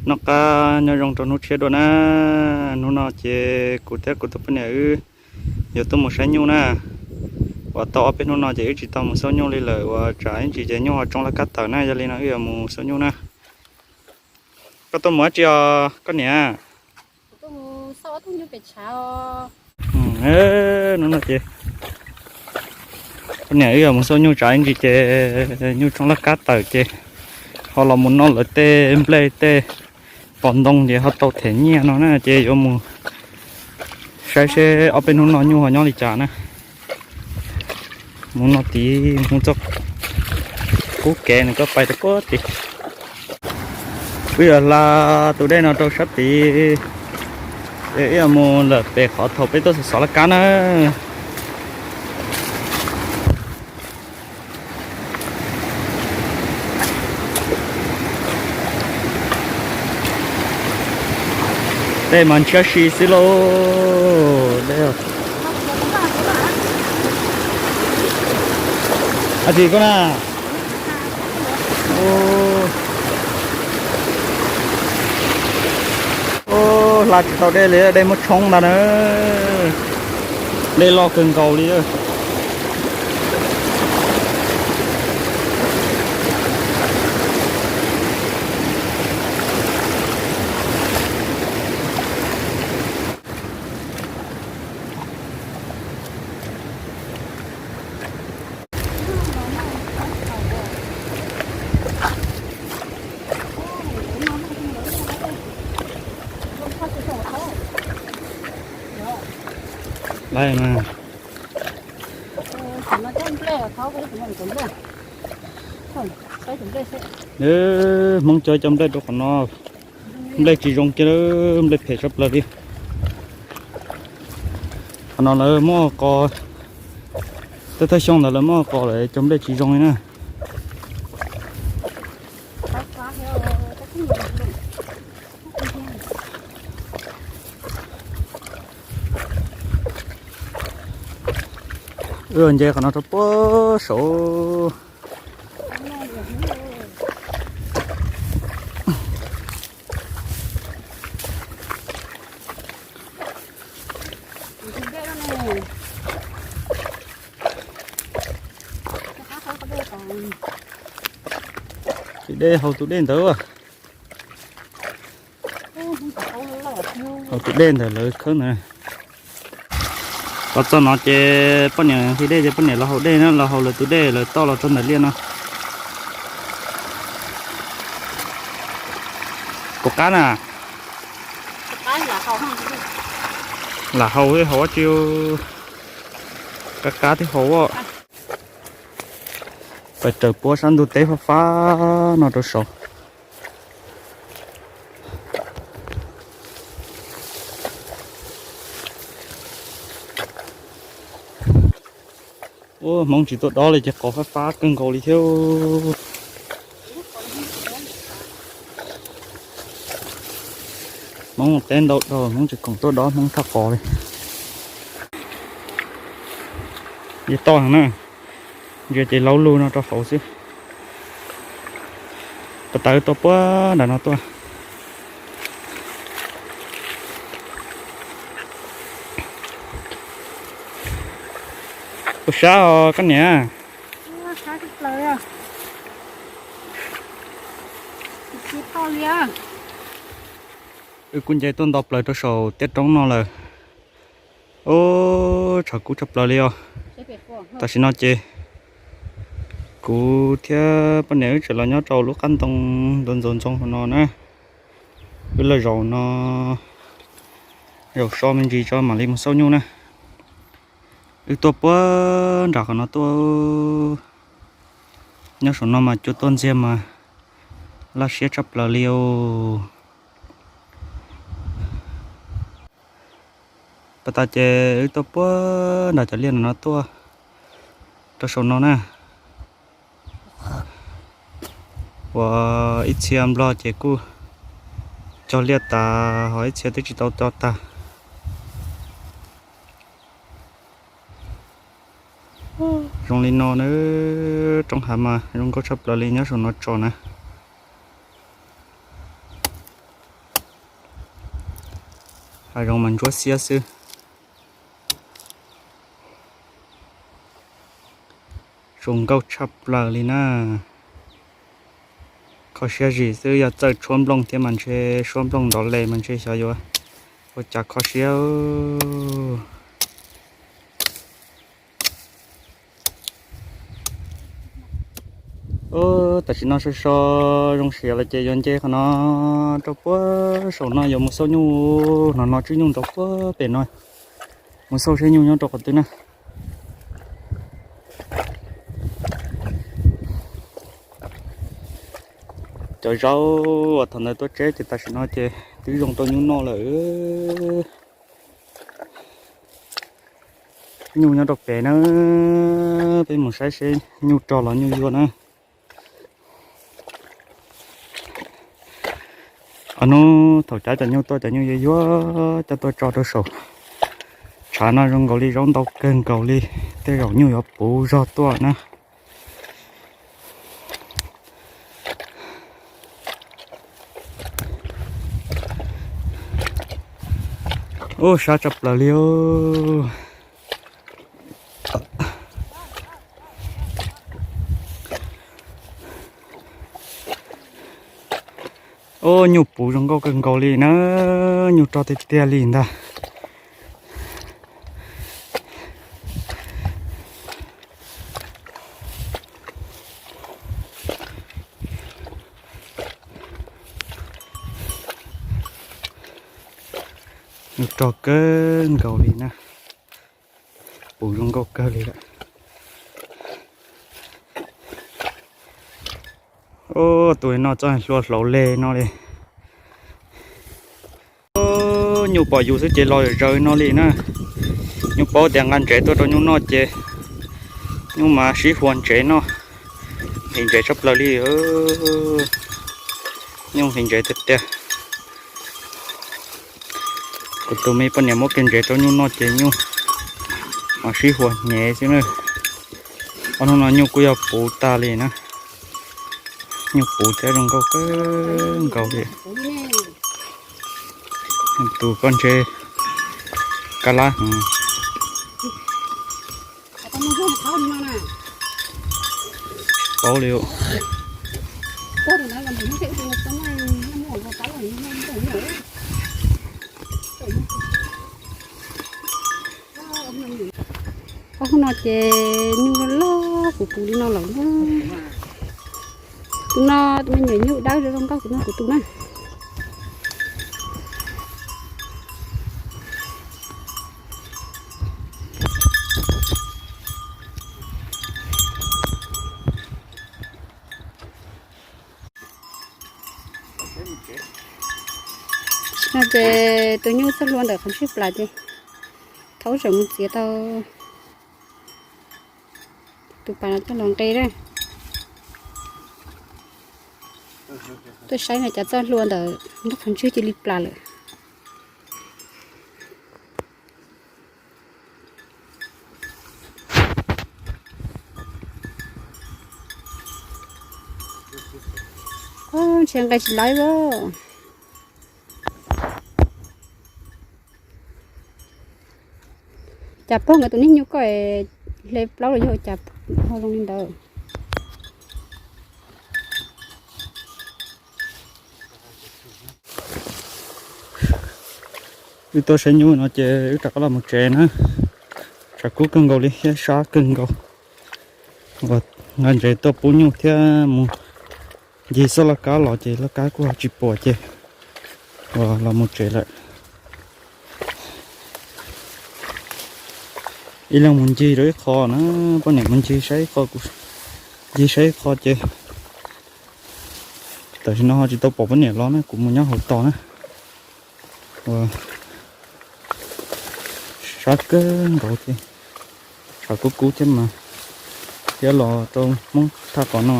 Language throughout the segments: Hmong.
Noj qab nyob zoo rau hnub tshiab dua na. Hnub no ces kuv thiab kuv tus poj niam wb yuav tuaj mus saib nyuj na. Uas tau ob peb hnub no ces wb tsis tau mus xauj nyuj li lawm uas tsam ib ntsis ces nyuj ho tsoo laj kab tawm na, yog li no wb yuav mus xauj nyuj na. Koj tuaj mus dab tsi os koj niam? Hnub no ces poj niam wb yuav mus xauj nyuj tsam ib ntsis ces nyuj tsoo laj kab tawm ces ho los mus noj lawv tej nplej tej pos ntoo ces ho tau them nyiaj no na ces yuav mus saib seb ob peb hnub no nyuj ho nyob li cas na. Mus no tid mus txoj kub kev nws koj pais rau puag tid. Wb yuav hla tus dej no rau sab tid, wb yuav mus lawm pem qhov thaum peb tuaj xov xov laj kab na. Dej mas ntshiab si xwb lauj. Dej, dab tsi koj na? Hla tsis tau dej li, dej muab tshoob ntag na. Dej loj kawg nkaus li. Hmoob cov cov nplej rau qhov no, nplej tsis zoo kiag, nplej phem tshaj plaws li. Qhov no lawv muab qos, tej thawj xyoo ntawd lawv muab qos lawm cov nplej tsis zoo li na. Wb nce qhov no rau puag saud. Tsis dej haus tus dej ntawd. Haus tus dej ntawd lawv khawb ntawd. Los txog no ces poj niam nqhis dej ces poj niam los haus dej na, los haus lawv tus dej lawv toj los rau ntawm liaj no. Kaum qab na. Lam haus, haus dab tsi? Qab qab thiab haus. Pais raws puab sab ntug teb fab fab no rau saud. Ua Hmoob tsis tuaj dob li ces qos fab fab kawg nkaus li thiab. Hmoob teb ntau dhau, Hmoob tsis khoom tuaj dob Hmoob thaj qos li. Yeej toj heev na, ntsia ces laub lug no rau hauv xwb. Pas tas wb tuaj puag nram no tuaj. Puas sab os koj niam? Wb kuj nce tuaj nto plaws rau saum tiaj roob no lawm. Ub, tshav kub tshaj plaws li os. Tam sim no ces kuv thiab poj niam wb tseem los nyob rau lub qab ntoo ntxoov ntxoov ntxoo hauv no na. Wb los zaum no, zaum so me ntsis tso mam li mus xauj nyuj na. Wb tuaj puag nram qhov no tuaj, nyob saum no mas cua tuaj ntxiag mas laj siab tshaj plaws li os. Pas tas ces wb tuaj puag nram cov liaj no tuaj rau saum no na. Uas ib txhia nplog ces kuj cog liaj tas, ho ib txhia twb tsis tau cog tag. Zoo li no na, roob hav mas zoo nkauj tshaj plaws li nyob saum no tso na. Hav zoov mas ntsuab xiab xwb. Zoo nkauj tshaj plaws li na. Kho siab zim xwb, yog txawj tshuab nplooj thiab mas ntshe, suab nplooj nrov les mas ntshe xyov yuav ua cas kho siab. Tam sim no so so zoo siav lawm ces yuav nce qhov no rau puag saum no yuav mus xauj nyuj. No no tswb nyuj nrov puag pem no, mus xauj seb nyuj nyob rau qhov twg na. Cov zaub uas thaum ntawd tuaj tseb ces tam sim no ces twb zoo tau nyuj noj lawm. Nyuj nyob rau pem na, peb mus saib seb nyuj rog los nyuj yuag na. Ob hnub thaum cab cov nyuj tuaj cov nyuj yuag yuag, cab tuaj tso rau saum tshav no zoo nkaus li zaub ntau kawg nkaus li, tej zaum nyuj yuav puv zog tuaj na. Ub, sab tshaj plaws li. Ub, nyuj puv zoo nkauj kawg nkaus li na, nyuj rog tiag tiag li ntag. Nyuj rog kawg nkaus li na, puv zoo nkauj kawg li lawm. Ub, tus no txoj hlua hlauv le no li. Nyuj pom yus xwb ces los zawv no li na. Nyuj paub tias nqa ntsev tuaj rau nyuj noj ces nyuj mas sib huas ntsev noj. Nqhis ntsev tshaj plaws li. Nyuj nqhis ntsev tiag tiag. Kuv tus me poj niam muab kiag ntsev rau nyuj noj ces nyuj mas sib huas hnyev xwb na. Ob hnub no nyuj kuj yog puv tag li na. Nyuj puv thiab zoo nkauj kawg nkaus li. Tus koj ntshe kab lab heev. Tsis paub li. Ob hnub no ces nyuj loj loj puv puv li no lawm na. Tus no tus me nyuam nyuj dawb zoo nkauj kuv no kuv tus na. No ces tus nyuj txoj hlua ntawm qhov ntswg plas ces thaub tseem mus txiav tau tus pas no coj los nqi na. Tuaj saib no cas txoj hlua ntawm nraub qhov ntswg cia li plas lawm. Ntshe nqe tsis laib as. Cas pog nkawd tus niag nyuj ko hle plaub los yog cas ho zoo li ntawd. Wb tuaj saib nyuj no ces wb rov qab los mus tsev na. Tshav kub kawg nkaus li thiab sab kawg nkaus. Uas nqa ntsev tuaj pub nyuj thiab mus ncig xauj laj kab los ces laj kab kuj ho tsis pom ces uas los mus tsev lawm. Ib leeg mus ncig rau ib qho na, poj niam mus ncig saib ib qho, kuv ncig saib ib qho ces tam sim no ho tsis tau pom poj niam los na, kuv mus nyob hauv tos na. Uas sab kawg nkaus ces tshav kub kub thiab mas, thiab los rau Hmoob Thaj qhov no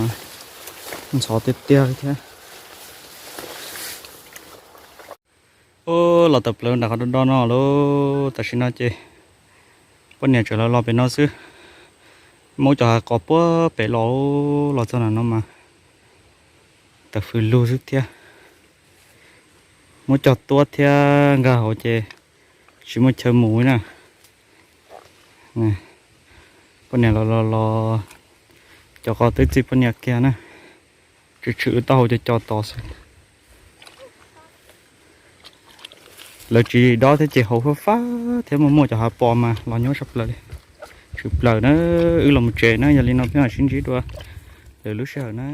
ntxhov tiag tiag li thiab. Los tawm plaws nram qhov do do no lauj, tam sim no ces poj niam tseem los los pem no xwb. Muab cov hav qos puag pem los, los txog nram no mas tawm fws lug xwb thiab. Muab cog tuab thiab nkag hauv ces Tsis muaj chaw mus na. Poj niam los los los, cov qos twb txij poj niam kiag na. Tshwm tshwm lub taub hau co co tos xwb. Lawv tsis dob thiab ces hauv fab fab thiab muaj muaj cov hav pos mas los nyob sab plaws li. Tshwm plaws na, wb los mus tsev na, yog li no peb mam sib ntsib dua lwm lub sij hawm na.